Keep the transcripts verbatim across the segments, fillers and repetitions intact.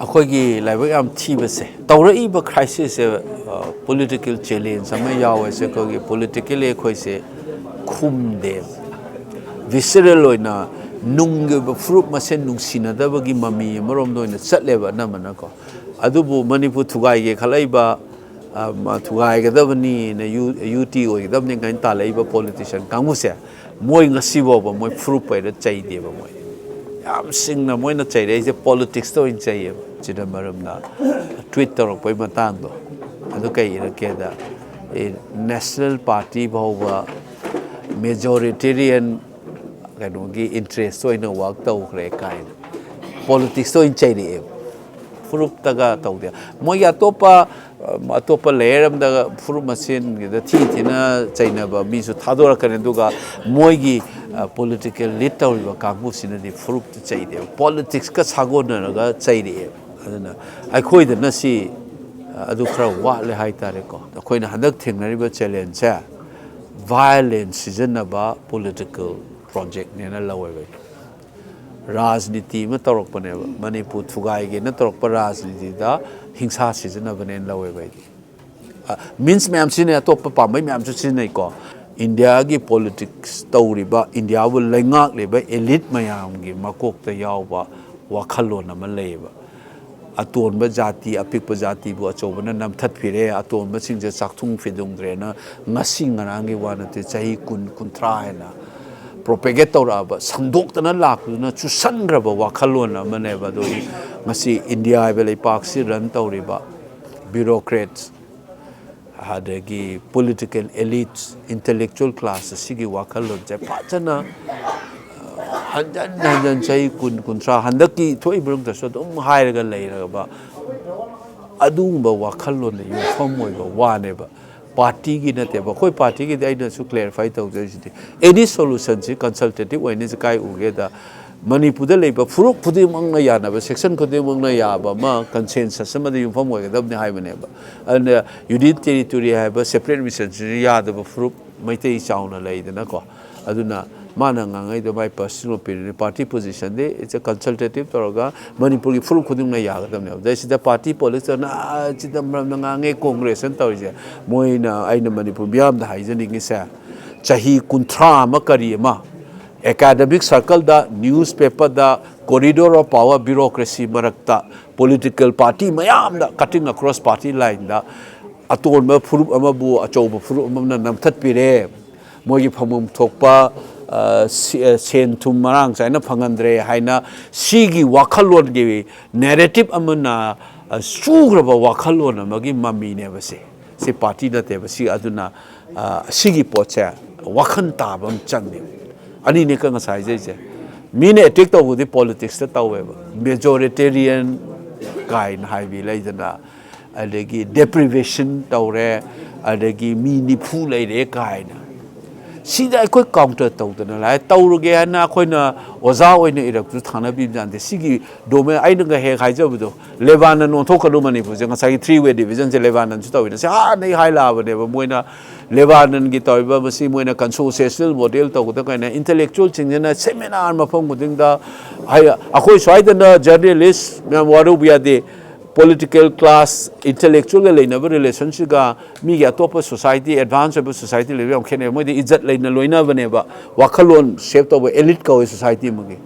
ꯑꯩꯈꯣꯏꯒꯤ ꯂꯥꯏꯕꯛ ꯌꯥꯝ ꯊꯤꯕꯁꯦ, ꯇꯧꯔꯛꯏꯕ crisis ꯁꯦ, political challenge ꯑꯃ ꯌꯥꯎꯋꯦꯁꯦ, ꯑꯩꯈꯣꯏꯒꯤ politically ꯑꯩꯈꯣꯏꯁꯦ ꯈꯨꯝꯗꯦꯕ꯫ Visceral ꯑꯣꯏꯅ ꯅꯨꯡꯒꯤ ꯑꯣꯏꯕ ꯐꯨꯔꯨꯞ ꯃꯁꯦꯟ ꯅꯨꯡꯁꯤꯅꯗꯕꯒꯤ ꯃꯃꯤ ꯑꯃꯔꯣꯝꯗ ꯑꯣꯏꯅ ꯆꯠꯂꯦꯕ ꯑꯅꯝꯕꯅꯀꯣ꯫ ꯑꯗꯨꯕꯨ ꯃꯅꯤꯄꯨꯔ ꯊꯨꯒꯥꯏꯒꯦ ꯈꯜꯂꯛꯏꯕ, ꯑ, ꯃ-, ꯊꯨꯒꯥꯏꯒꯗꯕꯅꯤꯅ, ꯌꯨ-, UT ꯑꯣꯏꯒꯗꯕꯅꯤ ꯀꯥꯏꯅ ꯇꯥꯜꯂꯛꯏꯕ politician ꯀꯥꯡꯕꯨꯁꯦ, ꯃꯣꯏ ꯉꯁꯤꯐꯥꯎꯕ ꯃꯣꯏ ꯐꯨꯔꯨꯞ ꯄꯩꯔ ꯆꯩꯗꯦꯕ꯫ ꯃꯣꯏ ꯌꯥꯝ ꯁꯤꯡꯅ ꯃꯣꯏꯅ ꯆꯩꯔꯛꯏꯁꯦ politics ꯇ ꯑꯣꯏꯅ ꯆꯩꯌꯦꯕ꯫ ꯆꯤꯗꯝꯕꯔꯝꯅ tweet ꯇꯧꯔꯛꯄꯩ ꯃꯇꯥꯡꯗꯣ, ꯑꯗꯨ ꯀꯩ ꯏꯔꯛꯀꯦꯗ, ꯑꯦ, National Party ꯐꯥꯎꯕ majoritarian ꯀꯩꯅꯣꯒꯤ interest ꯑꯣꯏꯅ work ꯇꯧꯈ꯭ꯔꯦ ꯀꯥꯏꯅ politics ꯇ ꯑꯣꯏꯅ ꯆꯩꯔꯛꯑꯦꯕ꯫ ꯐꯨꯔꯨꯞꯇꯒ ꯇꯧꯗꯦ꯫ ꯃꯣꯏꯒꯤ ꯑꯇꯣꯞꯄ, ꯑꯇꯣꯞꯄ layer ꯑꯃꯗ ꯐꯨꯔꯨꯞ ꯃꯁꯦꯟꯒꯤꯗ ꯊꯤ ꯊꯤꯅ ꯆꯩꯅꯕ ꯃꯤꯁꯨ ꯊꯥꯗꯣꯔꯛꯀꯅꯤ, ꯑꯗꯨꯒ ꯃꯣꯏꯒꯤ, ꯑ, political lead ꯇꯧꯔꯤꯕ ꯀꯥꯡꯕꯨꯁꯤꯅꯗꯤ ꯐꯨꯔꯨꯞꯇ ꯆꯩꯗꯦꯕ, politics ꯀ ꯁꯥꯒꯣꯟꯅꯔꯒ ꯆꯩꯔꯛꯑꯦꯕ꯫ ꯑꯗꯨꯅ ꯑꯩꯈꯣꯏꯗꯅ ꯁꯤ, ꯑ, ꯑꯗꯨ ꯈꯔ ꯋꯥꯠꯂꯦ ꯍꯥꯏꯇꯥꯔꯦꯀꯣ꯫ ꯑꯩꯈꯣꯏꯅ ꯍꯟꯗꯛ ꯊꯦꯡꯅꯔꯤꯕ challenge ꯁꯦ violence ꯁꯤꯖꯤꯟꯅꯕ political project ꯅꯦꯅ ꯂꯧꯋꯦꯕ ꯑꯩ꯫ ꯔꯥꯖꯅꯤꯇꯤ ꯑꯃ ꯇꯧꯔꯛꯄꯅꯦꯕ, ꯃꯅꯤꯄꯨꯔ ꯊꯨꯒꯥꯏꯒꯦꯅ ꯇꯧꯔꯛꯄ ꯔꯥꯖꯅꯤꯇꯤꯗ ꯍꯤꯡꯁꯥ ꯁꯤꯖꯤꯟꯅꯕꯅꯦꯅ ꯂꯧꯋꯦꯕ ꯑꯩꯗꯤ꯫ ꯑ, means ꯃꯌꯥꯝ ꯁꯤꯖꯤꯟꯅꯩ, ꯑꯇꯣꯞꯄ ꯄꯥꯝꯕꯩ ꯃꯌꯥꯝꯁꯨ ꯁꯤꯖꯤꯟꯅꯩꯀꯣ꯫ ꯏꯟꯗꯤꯌꯥꯒꯤ politics ꯇꯧꯔꯤꯕ, ꯏꯟꯗꯤꯌꯥꯕꯨ ꯂꯩꯉꯥꯛꯂꯤꯕ elite ꯃꯌꯥꯝꯒꯤ ꯃꯀꯣꯛꯇ ꯌꯥꯎꯕ ꯋꯥꯈꯜꯂꯣꯟ ꯑꯃ ꯂꯩꯌꯦꯕ꯫ ꯑꯇꯣꯟꯕ ꯖꯥꯇꯤ, ꯑꯄꯤꯛꯄ ꯖꯥꯇꯤꯕꯨ ꯑꯆꯧꯕꯅ ꯅꯝꯊꯠꯄꯤꯔꯦ, ꯑꯇꯣꯟꯕꯁꯤꯡꯁꯦ ꯆꯥꯛꯊꯨꯡ ꯐꯤꯗꯨꯡꯗ꯭ꯔꯦꯅ ꯉꯁꯤ ꯉꯔꯥꯡꯒꯤ ꯋꯥ ꯅꯠꯇꯦ, ꯆꯍꯤ ꯀꯨꯟ, ꯀꯨꯟꯊ꯭ꯔꯥ ꯍꯥꯏꯅ propagate ꯇꯧꯔꯛꯑꯕ, ꯁꯟꯗꯣꯛꯇꯅ ꯂꯥꯛꯄꯗꯨꯅ ꯆꯨꯁꯟꯈ꯭ꯔꯕ ꯋꯥꯈꯜꯂꯣꯟ ꯑꯃꯅꯦꯕ꯫ ꯑꯗꯨꯒꯤ ꯉꯁꯤ ꯏꯟꯗꯤꯌꯥ ꯍꯥꯏꯕ ꯂꯩꯄꯥꯛꯁꯤ run ꯇꯧꯔꯤꯕ bureaucrats, ꯑꯗꯒꯤ political elites, intellectual class ꯑꯁꯤꯒꯤ ꯋꯥꯈꯜꯂꯣꯟꯁꯦ ꯐꯖꯅ, ꯑ, ꯍꯟꯖꯟ ꯍꯟꯖꯟ ꯆꯍꯤ ꯀꯨꯟ, ꯀꯨꯟꯊ꯭ꯔꯥ, ꯍꯟꯗꯛꯀꯤ ꯊꯣꯛꯏꯕ ꯃꯔꯛꯇꯁꯨ ꯑꯗꯨꯝ ꯍꯥꯏꯔꯒ ꯂꯩꯔꯕ ꯑꯗꯨꯒꯨꯝꯕ ꯋꯥꯈꯜꯂꯣꯟꯗ ꯌꯨꯝꯐꯝ ꯑꯣꯏꯕ ꯋꯥꯅꯦꯕ꯫ Party ꯒꯤ ꯅꯠꯇꯦꯕ꯫ ꯑꯩꯈꯣꯏ party ꯒꯤꯗꯤ ꯑꯩꯅꯁꯨ clarify ꯇꯧꯖꯔꯤꯁꯤꯗꯤ, any solution ꯁꯤ consultative ꯑꯣꯏꯅ ꯀꯥꯏ ꯎꯒꯦꯗ, ꯃꯅꯤꯄꯨꯔꯗ ꯂꯩꯕ ꯐꯨꯔꯨꯞ ꯈꯨꯗꯤꯡꯃꯛꯅ ꯌꯥꯅꯕ, section ꯈꯨꯗꯤꯡꯃꯛꯅ ꯌꯥꯕ ꯑꯃ consensus ꯑꯃꯗ ꯌꯨꯝꯐꯝ ꯑꯣꯏꯒꯗꯕꯅꯤ ꯍꯥꯏꯕꯅꯦꯕ꯫ ꯑꯗꯨꯅ union territory ꯍꯥꯏꯕ separate administration ꯁꯤ ꯌꯥꯗꯕ ꯐꯨꯔꯨꯞ ꯃꯩꯇꯩ ꯆꯥꯎꯅ ꯂꯩꯗꯅꯀꯣ꯫ ꯑꯗꯨꯅ ꯃꯥꯅ ꯉꯥꯡꯉꯛꯏꯗꯣ ꯃꯥꯏ personal opinion, party position D it's a consultative ꯇꯧꯔꯒ ꯃꯅꯤꯄꯨꯔꯒꯤ ꯐꯨꯔꯨꯞ ꯈꯨꯗꯤꯡꯃꯛꯅ ꯌꯥꯒꯗꯕꯅꯦꯕ꯫ ꯑꯗꯩ ꯁꯤꯗ party politics ꯇꯧꯅ, "ꯑꯥ, ꯁꯤꯗ ꯃꯔꯝꯅ ꯉꯥꯡꯉꯦ, Congress ꯅ ꯇꯧꯔꯤꯁꯦ"꯫ ꯃꯣꯏꯅ, ꯑꯩꯅ ꯃꯅꯤꯄꯨꯔ ꯃꯤꯌꯥꯝꯗ ꯍꯥꯏꯖꯅꯤꯡꯉꯤꯁꯦ, ꯆꯍꯤ ꯀꯨꯟꯊ꯭ꯔꯥ ꯑꯃ ꯀꯔꯤ ꯑꯃ academic circle the, newspaper the, corridor of power, bureaucracy ꯃꯔꯛꯇ political party ꯃꯌꯥꯝꯗ cutting across party line ꯗ ꯑꯇꯣꯟꯕ ꯐꯨꯔꯨꯞ ꯑꯃꯕꯨ ꯑꯆꯧꯕ ꯐꯨꯔꯨꯞ ꯑꯃꯅ ꯅꯝꯊꯠꯄꯤꯔꯦ꯫ ꯃꯣꯏꯒꯤ ꯐꯪꯐꯝ ꯊꯣꯛꯄ, ꯑ, ꯁꯤ-, ꯑ, ꯁꯦꯟ ꯊꯨꯝ ꯃꯔꯥꯡ ꯆꯥꯏꯅ ꯐꯪꯍꯟꯗ꯭ꯔꯦ ꯍꯥꯏꯅ ꯁꯤꯒꯤ ꯋꯥꯈꯜꯂꯣꯟꯒꯤ narrative ꯑꯃꯅ, ꯑ, ꯆꯨꯈ꯭ꯔꯕ ꯋꯥꯈꯜꯂꯣꯟ ꯑꯃꯒꯤ ꯃꯃꯤꯅꯦꯕ ꯁꯦ꯫ ꯁꯤ party ꯅꯠꯇꯦꯕ꯫ ꯁꯤ ꯑꯗꯨꯅ, ꯑ, ꯁꯤꯒꯤ ꯄꯣꯠꯁꯦ ꯋꯥꯈꯜ ꯇꯥꯕ ꯑꯃ ꯆꯪꯉꯦ꯫ ꯑꯅꯤꯅꯦ ꯀ ꯉꯁꯥꯏ ꯍꯥꯏꯖꯩꯁꯦ꯫ ꯃꯤꯅ attack ꯇꯧꯕꯗꯤ politics ꯇ ꯇꯧꯋꯦꯕ, majoritarian ꯀꯥꯏꯅ ꯍꯥꯏꯕꯤ ꯂꯩꯗꯅ, ꯑꯗꯒꯤ deprivation ꯇꯧꯔꯦ, ꯑꯗꯒꯤ ꯃꯤ ꯅꯤꯐꯨ ꯂꯩꯔꯦ ꯀꯥꯏꯅ꯫ ꯁꯤꯗ ꯑꯩꯈꯣꯏ counter ꯇꯧꯗꯅ ꯂꯥꯛꯑꯦ꯫ ꯇꯧꯔꯒꯦ ꯍꯥꯏꯅ ꯑꯩꯈꯣꯏꯅ ꯑꯣꯖꯥ ꯑꯣꯏꯅ ꯏꯔꯛꯇꯨ ꯊꯥꯅꯕꯤꯕ ꯖꯥꯠ ꯅꯠꯇꯦ꯫ ꯁꯤꯒꯤ domain, ꯑꯩꯅꯒ ꯍꯦꯛ ꯍꯥꯏꯖꯕꯗꯣ, ꯂꯦꯕꯥꯅꯟ ꯑꯣꯟꯊꯣꯛꯀꯅꯨ ꯃꯅꯤꯄꯨꯔꯁꯦ꯫ ꯉꯁꯥꯏꯒꯤ three way division ꯁꯦ ꯂꯦꯕꯥꯅꯟꯁꯨ ꯇꯧꯋꯤꯅ꯫ ꯁꯤ ꯍꯥꯟꯅ ꯑꯩ ꯍꯥꯏ ꯂꯥꯛꯑꯕꯅꯦꯕ꯫ ꯃꯣꯏꯅ ꯂꯦꯕꯥꯅꯟꯒꯤ ꯇꯧꯔꯤꯕ ꯃꯁꯤ ꯃꯣꯏꯅ consociational model ꯇꯧꯒꯗꯕ ꯀꯥꯏꯅ intellectual ꯁꯤꯡꯁꯤꯅ seminar ꯃꯐꯝ ꯈꯨꯗꯤꯡꯗ ꯍꯥꯏ-, ꯑꯩꯈꯣꯏ ꯁ꯭ꯋꯥꯏꯗꯅ journalist ꯃꯌꯥꯝ ꯋꯥꯔꯧꯕ ꯌꯥꯗꯦ꯫ Political class, intellectual ꯒ ꯂꯩꯅꯕ relation ꯁꯤꯒ ꯃꯤꯒꯤ ꯑꯇꯣꯞꯄ society, advance ꯑꯣꯏꯕ society ꯂꯩꯕ ꯌꯥꯝ ꯈꯦꯠꯅꯩ꯫ ꯃꯣꯏꯗꯤ ꯏꯖꯠ ꯂꯩꯅ ꯂꯣꯏꯅꯕꯅꯦꯕ, ꯋꯥꯈꯜꯂꯣꯟ shape ꯇꯧꯕ elite ꯀꯧꯋꯦ society ꯑꯃꯒꯤ꯫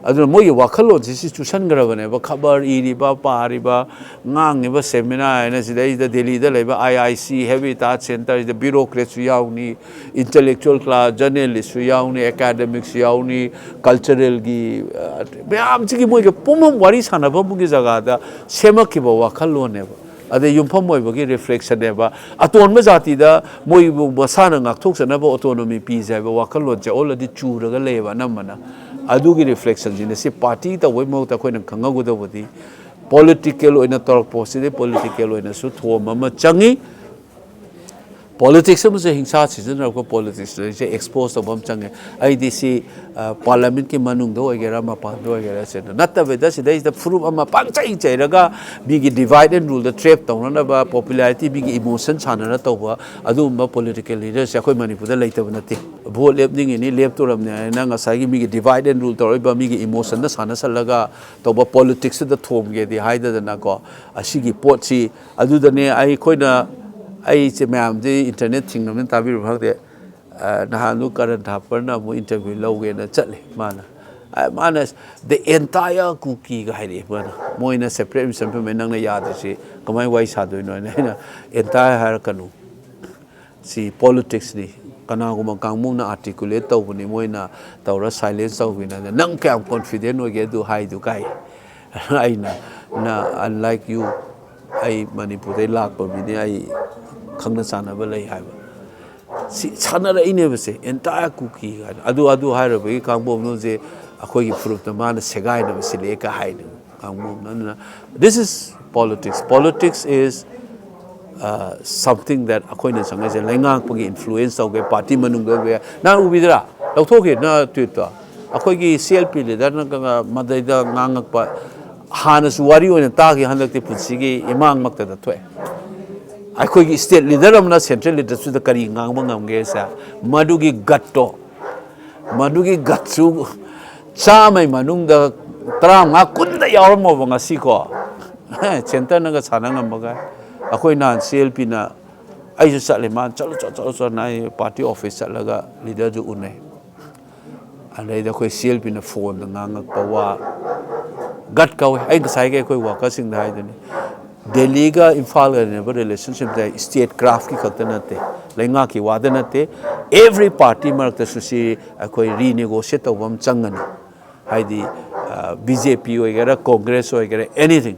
ꯑꯗꯨꯅ ꯃꯣꯏꯒꯤ ꯋꯥꯈꯜꯂꯣꯟꯁꯤ ꯁꯤ ꯆꯨꯁꯟꯈ꯭ꯔꯕꯅꯦꯕ꯫ ꯈꯕꯔ ꯏꯔꯤꯕ, ꯄꯥꯔꯤꯕ, ꯉꯥꯡꯉꯤꯕ seminar ꯍꯥꯏꯅ ꯁꯤꯗꯩꯗ ꯗꯦꯜꯂꯤꯗ ꯂꯩꯕ I I C, Habitat Center ꯁꯤꯗ bureaucrat ꯁꯨ ꯌꯥꯎꯅꯤ, intellectual class, journalist ꯁꯨ ꯌꯥꯎꯅꯤ, academic ꯁꯨ ꯌꯥꯎꯅꯤ, cultural ꯒꯤ, ꯑ, ꯃꯌꯥꯝꯁꯤꯒꯤ ꯃꯣꯏꯒꯤ ꯄꯨꯝꯅꯃꯛ ꯋꯥꯔꯤ ꯁꯥꯟꯅꯐꯝꯒꯤ ꯖꯒꯥꯗ ꯁꯦꯝꯃꯛꯈꯤꯕ ꯋꯥꯈꯜꯂꯣꯟꯅꯦꯕ꯫ ꯑꯗꯩ ꯌꯨꯝꯐꯝ ꯑꯣꯏꯕꯒꯤ reflection ꯅꯦꯕ꯫ ꯑꯇꯣꯟꯕ ꯖꯥꯇꯤꯗ ꯃꯣꯏꯕꯨ ꯃꯁꯥꯅ ꯉꯥꯛꯊꯣꯛꯆꯅꯕ autonomy ꯄꯤꯖꯦ ꯍꯥꯏꯕ ꯋꯥꯈꯜꯂꯣꯟꯁꯦ already ꯆꯨꯔꯒ ꯂꯩꯌꯦꯕ ꯑꯅꯝꯕꯅ꯫ ꯑꯗꯨꯒꯤ reflection ꯁꯤꯅ ꯁꯤ party ꯇꯧꯕꯩ ꯃꯍꯨꯠꯇ ꯑꯩꯈꯣꯏꯅ ꯈꯪꯍꯧꯒꯗꯧꯕꯗꯤ political ꯑꯣꯏꯅ ꯇꯧꯔꯛꯄꯁꯤꯗꯤ political ꯑꯣꯏꯅꯁꯨ ꯊꯣꯝ ꯑꯃ ꯆꯪꯉꯤ꯫ ꯄꯣꯂꯤꯇꯤꯛꯁ ꯑꯃꯁꯨ ꯍꯤꯡꯁꯥ ꯁꯤꯖꯤꯟꯅꯔꯛꯄ ꯄꯣꯂꯤꯇꯤꯛꯁꯁꯦ ꯑꯦꯛꯁꯄꯣꯖ ꯇꯧꯕ ꯑꯃ ꯆꯪꯉꯦ꯫ ꯑꯩꯗꯤ ꯁꯤ ꯄꯥꯔꯂꯥꯃꯦꯟꯠꯀꯤ ꯃꯅꯨꯡꯗ ꯑꯣꯏꯒꯦꯔꯥ ꯃꯄꯥꯟꯗ ꯑꯣꯏꯒꯦꯔꯥ ꯁꯤꯗ ꯅꯠꯇꯕꯤꯗ, ꯁꯤꯗꯩꯁꯤꯗ ꯐꯨꯔꯨꯞ ꯑꯃ ꯄꯥꯡꯆꯩ ꯆꯩꯔꯒ ꯃꯤꯒꯤ ꯗꯤꯚꯥꯏꯠ ꯑꯦꯟ ꯔꯨꯜꯗ ꯇ꯭ꯔꯦꯞ ꯇꯧꯅꯅꯕ, ꯄꯣꯄꯨꯂꯔꯤꯇꯤ, ꯃꯤꯒꯤ ꯏꯃꯣꯁꯟ ꯁꯥꯟꯅꯅ ꯇꯧꯕ ꯑꯗꯨꯒꯨꯝꯕ ꯄꯣꯂꯤꯇꯤꯀꯦꯜ ꯂꯤꯗꯔꯁꯦ ꯑꯩꯈꯣꯏ ꯃꯅꯤꯄꯨꯔꯗ ꯂꯩꯇꯕ ꯅꯠꯇꯦ꯫ ꯚꯣꯠ ꯂꯦꯞꯅꯤꯡꯉꯤꯅꯤ, ꯂꯦꯞꯇꯣꯔꯝꯅꯤ ꯍꯥꯏꯅ ꯉꯁꯥꯏꯒꯤ ꯃꯤꯒꯤ ꯗꯤꯚꯥꯏꯠ ꯑꯦꯟ ꯔꯨꯜ ꯇꯧꯔꯛꯏꯕ ꯃꯤꯒꯤ ꯏꯃꯣꯁꯟꯗ ꯁꯥꯟꯅꯁꯜꯂꯒ ꯇꯧꯕ ꯄꯣꯂꯤꯇꯤꯛꯁꯇꯨꯗ ꯊꯣꯝꯒꯦꯗꯤ ꯍꯥꯏꯗꯗꯅꯀꯣ꯫ ꯑꯁꯤꯒꯤ ꯄꯣꯠꯁꯤ ꯑꯗꯨꯗꯅꯦ ꯑꯩꯈꯣꯏꯅ, ꯑꯩꯁꯦ ꯃꯌꯥꯝꯁꯦ ꯏꯟꯇꯔꯅꯦꯠ ꯊꯤꯡꯅꯕꯅꯤꯅ ꯇꯥꯕꯤꯔꯕ ꯈꯪꯗꯦ꯫ ꯑ, ꯅꯍꯥꯟꯗꯨ ꯀꯔꯟ ꯊꯥꯄꯔꯅ ꯑꯃꯨꯛ ꯏꯟꯇꯔꯚ꯭ꯌꯨ ꯂꯧꯒꯦꯅ ꯆꯠꯂꯦ꯫ ꯃꯥꯅ, ꯑ, ꯃꯥꯅ "The entire ꯀꯨꯀꯤꯒ" ꯍꯥꯏꯔꯛꯑꯦ꯫ ꯃꯥꯅ, ꯃꯣꯏꯅ ꯁꯦꯄꯔꯦꯠ ꯃꯤꯁꯟ ꯐꯦꯃꯤꯂꯤ, ꯅꯪꯅ ꯌꯥꯗ꯭ꯔꯤꯁꯤ ꯀꯃꯥꯏꯅ ꯋꯥꯔꯤ ꯁꯥꯗꯣꯏꯅꯣ ꯍꯥꯏꯅ꯫ ꯑꯩꯅ "entire ꯍꯥꯏꯔꯛꯀꯅꯨ, ꯁꯤ ꯄꯣꯂꯤꯇꯤꯛꯁꯅꯤ, ꯀꯅꯥꯒꯨꯝꯕ ꯀꯥꯡꯕꯨꯅ ꯑꯥꯔꯇꯤꯀꯨꯂꯦꯠ ꯇꯧꯕꯅꯤ, ꯃꯣꯏꯅ ꯇꯧꯔ ꯁꯥꯏꯂꯦꯟꯁ ꯇꯧꯕꯤꯅ꯫ ꯅꯪ ꯀꯌꯥꯝ ꯀꯣꯟꯐꯤꯗꯦꯟ ꯑꯣꯏꯒꯦ ꯑꯗꯨ ꯍꯥꯏꯗꯨ?" ꯀꯥꯏ꯫ ꯑꯩꯅ, "ꯅ, unlike you, ꯑꯩ ꯃꯅꯤꯄꯨꯔꯗꯩ ꯂꯥꯛꯄ ꯃꯤꯅꯤ, ꯑꯩ ꯈꯪꯅ ꯆꯥꯟꯅꯕ ꯂꯩ" ꯍꯥꯏꯕ꯫ ꯁꯤ ꯁꯥꯟꯅꯔꯛꯏꯅꯦꯕ ꯁꯦ, "entire ꯀꯨꯀꯤ" ꯍꯥꯏꯅ꯫ ꯑꯗꯨ, ꯑꯗꯨ ꯍꯥꯏꯔꯨꯕꯒꯤ ꯀꯥꯡꯕꯨ ꯑꯃꯁꯦ ꯑꯩꯈꯣꯏꯒꯤ ꯐꯨꯔꯨꯞꯇ ꯃꯥꯅ ꯁꯦꯒꯥꯏꯅꯕ ꯁꯤꯜꯂꯛꯑꯦ ꯀ ꯍꯥꯏꯅꯦꯕ ꯀꯥꯡꯕꯨ ꯑꯃꯅ꯫ ꯑꯗꯨꯅ this is politics. Politics is, uh, something that ꯑꯩꯈꯣꯏꯅ ꯆꯪꯉꯛꯏꯁꯦ ꯂꯩꯉꯥꯛꯄꯒꯤ ꯏꯟꯐ꯭ꯂꯨꯌꯦꯟꯁ ꯇꯧꯒꯦ, ꯄꯥꯔꯇꯤ ꯃꯅꯨꯡꯗ ꯑꯣꯏꯕ ꯌꯥꯏ꯫ ꯅꯍꯥꯟ ꯎꯕꯤꯗ꯭ꯔꯥ? ꯂꯧꯊꯣꯛꯈꯤꯗꯅ ꯇ꯭ꯋꯤꯠꯇꯣ꯫ ꯑꯩꯈꯣꯏꯒꯤ ꯁꯤ ꯑꯦꯜ ꯄꯤ ꯂꯤꯗꯔꯅ ꯃꯗꯩꯗ ꯉꯥꯡꯉꯛꯄ, ꯍꯥꯟꯅꯁꯨ ꯋꯥꯔꯤ ꯑꯣꯏꯅ ꯇꯥꯈꯤ, ꯍꯟꯗꯛꯇꯤ ꯄꯨꯟꯁꯤꯒꯤ ꯏꯃꯥꯡꯃꯛꯇꯗ ꯊꯣꯛꯑꯦ꯫ ꯑꯩꯈꯣꯏꯒꯤ ꯁ꯭ꯇꯦꯠ ꯂꯤꯗꯔ ꯑꯃꯅ ꯁꯦꯟꯇ꯭ꯔꯦꯜ ꯂꯤꯗꯔꯁꯤꯗ ꯀꯔꯤ ꯉꯥꯡꯕ ꯉꯝꯒꯦꯁꯦ, ꯃꯗꯨꯒꯤ ꯒꯠꯇꯣ, ꯃꯗꯨꯒꯤ ꯒꯠꯁꯨ ꯆꯥꯝꯃꯩ ꯃꯅꯨꯡꯗ ꯇꯔꯥꯃꯉꯥ, ꯀꯨꯟꯗ ꯌꯥꯎꯔꯝꯃꯣꯕ ꯉꯁꯤꯀꯣ꯫ ꯁꯦꯟꯇꯔꯅꯒ ꯁꯥꯟꯅ ꯉꯝꯕꯒ꯫ ꯑꯩꯈꯣꯏ ꯅꯍꯥꯟ ꯁꯤ ꯑꯦꯜ ꯄꯤꯅ, ꯑꯩꯁꯨ ꯆꯠꯂꯦ, ꯃꯥꯅ "ꯆꯠꯂꯨ, ꯆꯠꯂꯨ, ꯆꯠꯂꯨ" ꯆꯠꯂꯨꯅ ꯑꯩ ꯄꯥꯔꯇꯤ ꯑꯣꯐꯤꯁ ꯆꯠꯂꯒ ꯂꯤꯗꯔꯗꯨ ꯎꯅꯩ꯫ ꯑꯗꯩꯗ ꯑꯩꯈꯣꯏ ꯁꯤ ꯑꯦꯜ ꯄꯤꯅ ꯐꯣꯟꯗ ꯉꯥꯡꯉꯛꯄ ꯋꯥ, ꯒꯠ ꯀꯧꯋꯦ꯫ ꯑꯩ ꯉꯁꯥꯏꯒꯤ ꯑꯩꯈꯣꯏ ꯋꯥꯀꯔꯁꯤꯡꯗ ꯍꯥꯏꯗꯨꯅꯤ, ꯗꯦꯜꯂꯤꯒ ꯏꯝꯐꯥꯜꯒ ꯂꯩꯅꯕ ꯔꯤꯂꯦꯁꯟꯁꯤꯞꯇ ꯁ꯭ꯇꯦꯠ ꯀ꯭ꯔꯥꯐꯀꯤ ꯈꯛꯇ ꯅꯠꯇꯦ, ꯂꯩꯉꯥꯛꯀꯤ ꯋꯥꯗ ꯅꯠꯇꯦ, ꯑꯦꯚ꯭ꯔꯤ ꯄꯥꯔꯇꯤ ꯃꯔꯛꯇꯁꯨ ꯁꯤ ꯑꯩꯈꯣꯏ ꯔꯤꯅꯦꯒꯣꯁꯤꯌꯦꯠ ꯇꯧꯕ ꯑꯃ ꯆꯪꯒꯅꯤ꯫ ꯍꯥꯏꯗꯤ, ꯕꯤ ꯖꯦ ꯄꯤ ꯑꯣꯏꯒꯦꯔꯥ, ꯀꯣꯡꯒ꯭ꯔꯦꯁ ꯑꯣꯏꯒꯦꯔꯥ, ꯑꯦꯅꯤꯊꯤꯡ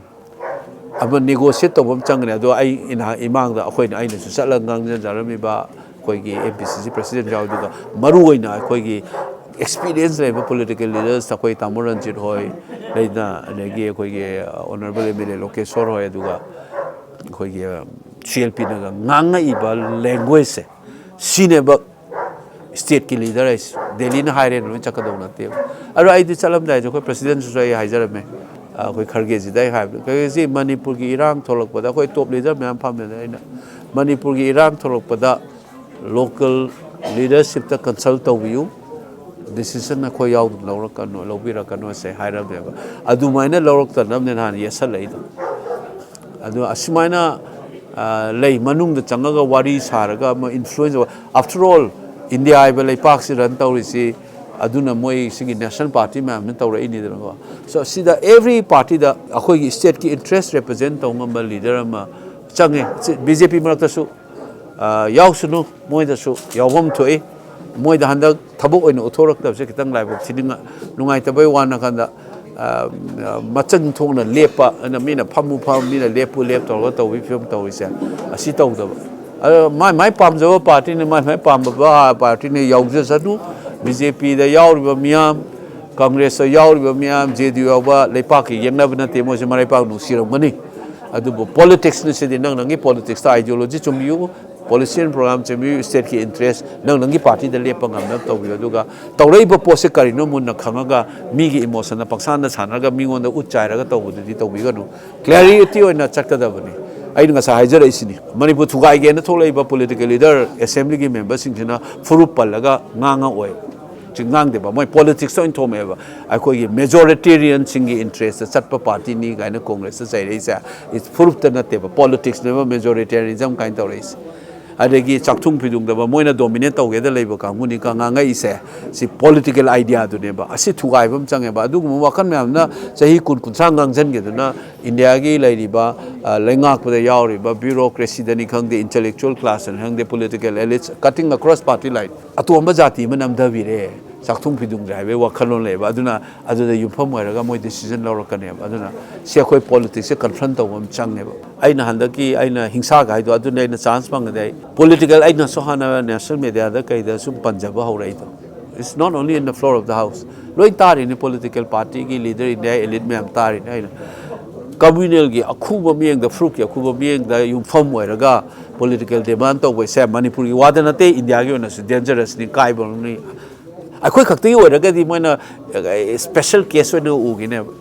ꯑꯃ ꯅꯦꯒꯣꯁꯤꯌꯦꯠ ꯇꯧꯕ ꯑꯃ ꯆꯪꯒꯅꯤ꯫ ꯑꯗꯣ ꯑꯩ ꯏꯅꯥ-, ꯏꯃꯥꯡꯗ ꯑꯩꯈꯣꯏꯅ, ꯑꯩꯅꯁꯨ ꯆꯠꯂꯒ ꯉꯥꯡꯖꯖꯔꯝꯃꯤꯕ ꯑꯩꯈꯣꯏꯒꯤ ꯑꯦꯝ ꯄꯤ ꯁꯤ ꯁꯤ ꯄ꯭ꯔꯁꯤꯗꯦꯟ ꯌꯥꯎꯗꯨꯒ, ꯃꯔꯨꯑꯣꯏꯅ ꯑꯩꯈꯣꯏꯒꯤ ꯑꯦꯛꯁꯄꯤꯔꯤꯌꯦꯟꯁ ꯂꯩꯕ ꯄꯣꯂꯤꯇꯤꯀꯦꯜ ꯂꯤꯗꯔꯁ, ꯑꯩꯈꯣꯏ ꯇꯥꯃꯣ ꯔꯟꯖꯤꯠ ꯍꯣꯏ ꯂꯩꯗꯅ, ꯑꯗꯒꯤ ꯑꯩꯈꯣꯏꯒꯤ ꯑꯣꯅꯔꯦꯕꯜ ꯑꯦꯝ ꯑꯦꯜ ꯑꯦ ꯂꯣꯀꯦꯁꯣꯔ ꯍꯣꯏ, ꯑꯗꯨꯒ ꯑꯩꯈꯣꯏꯒꯤ ꯁꯤ ꯑꯦꯜ ꯄꯤꯅꯒ ꯉꯥꯡꯉꯛꯏꯕ languageꯁꯦ, ꯁꯤꯅꯦꯕ stateꯀꯤ leader ꯍꯥꯏꯁꯦ꯫ ꯗꯦꯜꯂꯤꯅ ꯍꯥꯏꯔꯦꯅ ꯂꯣꯏ ꯆꯠꯀꯗꯧ ꯅꯠꯇꯦꯕ꯫ ꯑꯗꯣ ꯑꯩꯗꯤ ꯆꯠꯂꯝꯗꯥꯏꯁꯦ ꯑꯩꯈꯣꯏ presidentꯁꯨ ꯑꯩ ꯍꯥꯏꯖꯔꯝꯃꯦ, ꯑꯩꯈꯣꯏ ꯈꯔꯒꯦꯁꯤꯗ ꯑꯩ ꯍꯥꯏꯕꯗ, ꯈꯔꯒꯦꯁꯤ, ꯃꯅꯤꯄꯨꯔꯒꯤ ꯏꯔꯥꯡ ꯊꯣꯛꯂꯛꯄꯗ ꯑꯩꯈꯣꯏ top leader ꯃꯌꯥꯝ ꯐꯝꯃꯦꯗ, ꯑꯩꯅ ꯃꯅꯤꯄꯨꯔꯒꯤ ꯏꯔꯥꯡ ꯊꯣꯛꯂꯛꯄꯗ local leadershipꯇ consult ꯇꯧꯕꯤꯌꯨ, decision ꯑꯩꯈꯣꯏ ꯌꯥꯎꯗꯅ ꯂꯧꯔꯛꯀꯅꯨ, ꯂꯧꯕꯤꯔꯛꯀꯅꯨꯁꯦ ꯍꯥꯏꯔꯝꯃꯦꯕ꯫ ꯑꯗꯨꯃꯥꯏꯅ ꯂꯧꯔꯛꯇꯅꯕꯅꯦ ꯅꯍꯥꯟ ꯌꯦꯠꯁꯜꯂꯛꯏꯗꯣ꯫ ꯑꯗꯨ ꯑꯁꯨꯃꯥꯏꯅ ꯂꯩ, ꯃꯅꯨꯡꯗ ꯆꯪꯉꯒ ꯋꯥꯔꯤ ꯁꯥꯔꯒ ꯑꯃ influence ꯑꯣꯏ꯫ After all, India ꯍꯥꯏꯕ ꯂꯩꯄꯥꯛꯁꯤ run ꯇꯧꯔꯤꯁꯤ ꯑꯗꯨꯅ ꯃꯣꯏ ꯁꯤꯒꯤ national party ꯃꯌꯥꯝꯅ ꯇꯧꯔꯛꯏꯅꯤꯗꯅꯀꯣ꯫ So ꯁꯤꯗ every partyꯗ ꯑꯩꯈꯣꯏꯒꯤ stateꯀꯤ interest represent ꯇꯧ ꯉꯝꯕ leader ꯑꯃ ꯆꯪꯉꯦ꯫ ꯕꯤ ꯖꯦ ꯄꯤ ꯃꯔꯛꯇꯁꯨ ꯌꯥꯎꯁꯅꯨ, ꯃꯣꯏꯗꯁꯨ ꯌꯥꯎꯐꯝ ꯊꯣꯛꯏ꯫ ꯃꯣꯏꯗ ꯍꯟꯗꯛ ꯊꯕꯛ ꯑꯣꯏꯅ ꯎꯠꯊꯣꯔꯛꯇꯕꯁꯦ ꯈꯤꯇꯪ ꯂꯥꯏꯕꯛ ꯊꯤꯅꯤꯡꯉ-, ꯅꯨꯡꯉꯥꯏꯇꯕꯩ ꯋꯥꯅ ꯀꯥꯟꯗ, ꯃꯆꯪ ꯊꯣꯛꯅ ꯂꯦꯞꯄ, ꯑꯗꯨꯅ ꯃꯤꯅ ꯐꯝꯃꯨ ꯐꯝ, ꯃꯤꯅ ꯂꯦꯞꯄꯨ ꯂꯦꯞ ꯇꯧꯔꯒ ꯇꯧꯕꯒꯤ ꯐꯤꯕꯝ ꯇꯧꯔꯤꯁꯦ, ꯑꯁꯤ ꯇꯧꯗꯕ꯫ ꯑꯗꯣ ꯃꯥꯏ ꯃꯥꯏ ꯄꯥꯝꯖꯕ partyꯅꯤ, ꯃꯥꯏ ꯃꯥꯏ ꯄꯥꯝꯕ partyꯅ ꯌꯥꯎꯖꯁꯅꯨ꯫ ꯕꯤ ꯖꯦ ꯄꯤꯗ ꯌꯥꯎꯔꯤꯕ ꯃꯤꯌꯥꯝ, ꯀꯪꯒ꯭ꯔꯦꯁꯇ ꯌꯥꯎꯔꯤꯕ ꯃꯤꯌꯥꯝ, ꯖꯦ ꯗꯤ ꯌꯨ ꯌꯥꯎꯕ, ꯂꯩꯄꯥꯛꯀꯤ ꯌꯦꯛꯅꯕ ꯅꯠꯇꯦ, ꯃꯣꯏꯁꯦ ꯃꯔꯩꯄꯥꯛ ꯅꯨꯡꯁꯤꯔꯝꯒꯅꯤ꯫ ꯑꯗꯨꯕꯨ politicsꯅ ꯁꯤꯗꯤ ꯅꯪ ꯅꯪꯒꯤ politicsꯇ ideology ꯆꯨꯝꯕꯤꯌꯨ, policy and program ꯆꯨꯝꯕꯤꯌꯨ, stateꯀꯤ interest, ꯅꯪ ꯅꯪꯒꯤ partyꯗ ꯂꯦꯞꯄ ꯉꯝꯅꯕ ꯇꯧꯕꯤꯌꯨ꯫ ꯑꯗꯨꯒ ꯇꯧꯔꯛꯏꯕ ꯄꯣꯠꯁꯦ ꯀꯔꯤꯅꯣ ꯃꯨꯟꯅ ꯈꯪꯉꯒ ꯃꯤꯒꯤ emotionꯗ ꯄꯪꯁꯥꯟꯗ ꯁꯥꯟꯅꯔꯒ ꯃꯤꯉꯣꯟꯗ ꯎꯠ ꯆꯥꯏꯔꯒ ꯇꯧꯕꯗꯨꯗꯤ ꯇꯧꯕꯤꯒꯅꯨ꯫ Clarity ꯑꯣꯏꯅ ꯆꯠꯀꯗꯕꯅꯤ꯫ ꯑꯩꯅ ꯉꯁꯥꯏ ꯍꯥꯏꯖꯔꯛꯏꯁꯤꯅꯤ, ꯃꯅꯤꯄꯨꯔ ꯊꯨꯒꯥꯏꯒꯦꯅ ꯊꯣꯛꯂꯛꯏꯕ political leader, assemblyꯒꯤ memberꯁꯤꯡꯁꯤꯅ ꯐꯨꯔꯨꯞ ꯄꯜꯂꯒ ꯉꯥꯡꯉꯛꯑꯣꯏ꯫ ꯁꯤ ꯉꯥꯡꯗꯦꯕ, ꯃꯣꯏ politicsꯇ ꯑꯣꯏꯅ ꯊꯣꯝꯃꯛꯑꯦꯕ꯫ ꯑꯩꯈꯣꯏꯒꯤ majoritarianꯁꯤꯡꯒꯤ interestꯇ ꯆꯠꯄ partyꯅꯤ ꯀꯥꯏꯅ ꯀꯪꯒ꯭ꯔꯦꯁꯇ ꯆꯩꯔꯛꯏꯁꯦ, ꯐꯨꯔꯨꯞꯇ ꯅꯠꯇꯦꯕ, politicsꯅꯦꯕ majoritarianism ꯀꯥꯏꯅ ꯇꯧꯔꯛꯏꯁꯦ꯫ ꯑꯗꯒꯤ ꯆꯥꯛꯊꯨꯡ ꯐꯤꯗꯨꯡꯗꯕ, ꯃꯣꯏꯅ dominate ꯇꯧꯒꯦꯗ ꯂꯩꯕ ꯀꯥꯡꯕꯨꯅꯤ ꯀ-, ꯉꯥꯡꯉꯛꯏꯁꯦ꯫ ꯁꯤ political ideaꯗꯨꯅꯦꯕ꯫ ꯑꯁꯤ ꯊꯨꯒꯥꯏꯕ ꯑꯃ ꯆꯪꯉꯦꯕ꯫ ꯑꯗꯨꯒꯨꯝꯕ ꯋꯥꯈꯜ ꯃꯌꯥꯝꯅ ꯆꯍꯤ ꯀꯨꯟ, ꯀꯨꯟꯊ꯭ꯔꯥ ꯉꯥꯡꯁꯤꯟꯒꯦꯗꯨꯅ Indiaꯒꯤ ꯂꯩꯔꯤꯕ, ꯑ, ꯂꯩꯉꯥꯛꯄꯗ ꯌꯥꯎꯔꯤꯕ bureaucracyꯗꯅꯤ ꯈꯪꯗꯦ, intellectual classꯇꯅꯤ ꯈꯪꯗꯦ, political elites cutting across party line, ꯑꯇꯣꯝꯕ ꯖꯥꯇꯤ ꯑꯃ ꯅꯝꯊꯕꯤꯔꯦ, ꯆꯥꯛꯊꯨꯡ ꯐꯤꯗꯨꯡꯗ꯭ꯔꯦ ꯍꯥꯏꯕꯒꯤ ꯋꯥꯈꯜꯂꯣꯟ ꯂꯩꯌꯦꯕ꯫ ꯑꯗꯨꯅ ꯑꯗꯨꯗ ꯌꯨꯝꯐꯝ ꯑꯣꯏꯔꯒ ꯃꯣꯏ decision ꯂꯧꯔꯛꯀꯅꯦꯕ꯫ ꯑꯗꯨꯅ ꯁꯤ ꯑꯩꯈꯣꯏ politicsꯁꯦ confront ꯇꯧꯕ ꯑꯃ ꯆꯪꯉꯦꯕ꯫ ꯑꯩꯅ ꯍꯟꯗꯛꯀꯤ ꯑꯩꯅ ꯍꯤꯡꯁꯥꯒ ꯍꯥꯏꯗꯣ ꯑꯗꯨꯅ ꯑꯩꯅ chance ꯐꯪꯉꯗꯤ ꯑꯩ political, ꯑꯩꯅꯁꯨ ꯍꯥꯟꯅ national mediaꯗ ꯀꯩꯗ ꯁꯨꯝ ꯄꯟꯖꯕ ꯍꯧꯔꯛꯏꯗꯣ, it's not only in the floor of the house, ꯂꯣꯏ ꯇꯥꯔꯤꯅꯤ, political partyꯒꯤ leader, India elite ꯃꯌꯥꯝ ꯇꯥꯔꯤꯅꯤ꯫ ꯑꯩꯅ ꯀꯝꯃ꯭ꯌꯨꯅꯦꯜꯒꯤ ꯑꯈꯨꯕ ꯃꯤꯠꯌꯦꯡꯗ, ꯐꯨꯔꯨꯞꯀꯤ ꯑꯈꯨꯕ ꯃꯤꯠꯌꯦꯡꯗ ꯌꯨꯝꯐꯝ ꯑꯣꯏꯔꯒ ꯄꯣꯂꯤꯇꯤꯀꯦꯜ ꯗꯤꯃꯥꯟ ꯇꯧꯕꯁꯦ ꯃꯅꯤꯄꯨꯔꯒꯤ ꯋꯥꯗ ꯅꯠꯇꯦ, ꯏꯟꯗꯤꯌꯥꯒꯤ ꯑꯣꯏꯅꯁꯨ ꯗꯦꯟꯖꯔꯁꯅꯤ, ꯀꯥꯏꯕ ꯑꯃꯅꯤ꯫ ꯑꯩꯈꯣꯏ ꯈꯛꯇꯒꯤ ꯑꯣꯏꯔꯒꯗꯤ ꯃꯣꯏꯅ ꯁ꯭ꯄꯦꯁꯦꯜ ꯀꯦꯁ ꯑꯣꯏꯅ ꯎꯈꯤꯅꯦꯕ꯫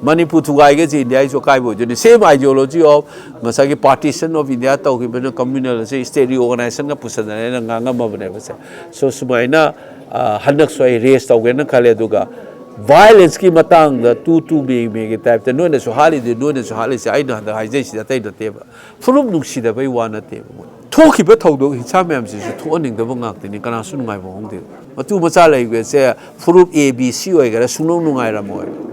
ꯃꯅꯤꯄꯨꯔ ꯊꯨꯒꯥꯏꯒꯁꯤ ꯏꯟꯗꯤꯌꯥꯒꯤꯁꯨ ꯑꯀꯥꯏꯕ ꯑꯣꯏꯗꯣꯏꯅꯤ꯫ Same ideology of ꯉꯁꯥꯏꯒꯤ partition of India ꯇꯧꯈꯤꯕꯅ ꯀꯝꯃ꯭ꯌꯨꯅꯦꯜ ꯑꯁꯤ ꯁ꯭ꯇꯦꯠ ꯔꯤꯑꯣꯔꯒꯅꯥꯏꯖꯦꯁꯟꯒ ꯄꯨꯁꯟꯅꯔꯦꯅ ꯉꯥꯡꯉꯝꯃꯕꯅꯦꯕ ꯁꯦ꯫ So ꯁꯨꯃꯥꯏꯅ, ꯑ, ꯍꯟꯗꯛꯁꯨ ꯑꯩ ꯔꯦꯁ ꯇꯧꯒꯦꯅ ꯈꯜꯂꯦ꯫ ꯑꯗꯨꯒ ꯚꯥꯏꯂꯦꯟꯁꯀꯤ ꯃꯇꯥꯡꯗ ꯇꯨ ꯇꯨ ꯃꯦ ꯃꯦꯒꯤ ꯇꯥꯏꯞꯇ ꯅꯣꯏꯅꯁꯨ ꯍꯥꯠꯂꯤꯗꯨ, ꯅꯣꯏꯅꯁꯨ ꯍꯥꯠꯂꯤꯁꯦ ꯑꯩꯅ ꯍꯟꯗꯛ ꯍꯥꯏꯖꯩꯁꯤꯗꯤ ꯑꯇꯩ ꯅꯠꯇꯦꯕ꯫ ꯐꯨꯔꯨꯞ ꯅꯨꯡꯁꯤꯗꯕꯩ ꯋꯥ ꯅꯠꯇꯦꯕ꯫ ꯊꯣꯛꯈꯤꯕ ꯊꯧꯗꯣꯛ ꯍꯤꯡꯁꯥ ꯃꯌꯥꯝꯁꯤꯁꯨ ꯊꯣꯛꯍꯟꯅꯤꯡꯗꯕ ꯉꯥꯛꯇꯅꯤ, ꯀꯅꯥꯁꯨ ꯅꯨꯡꯉꯥꯏꯕ ꯐꯥꯎꯍꯧꯗꯦ꯫ ꯃꯇꯨ ꯃꯆꯥ ꯂꯩꯕꯁꯦ ꯐꯨꯔꯨꯞ A B C ꯑꯣꯏꯒꯦꯔꯥ ꯁꯨꯡꯅꯨꯡ ꯅꯨꯡꯉꯥꯏꯔꯝꯃꯣꯏ꯫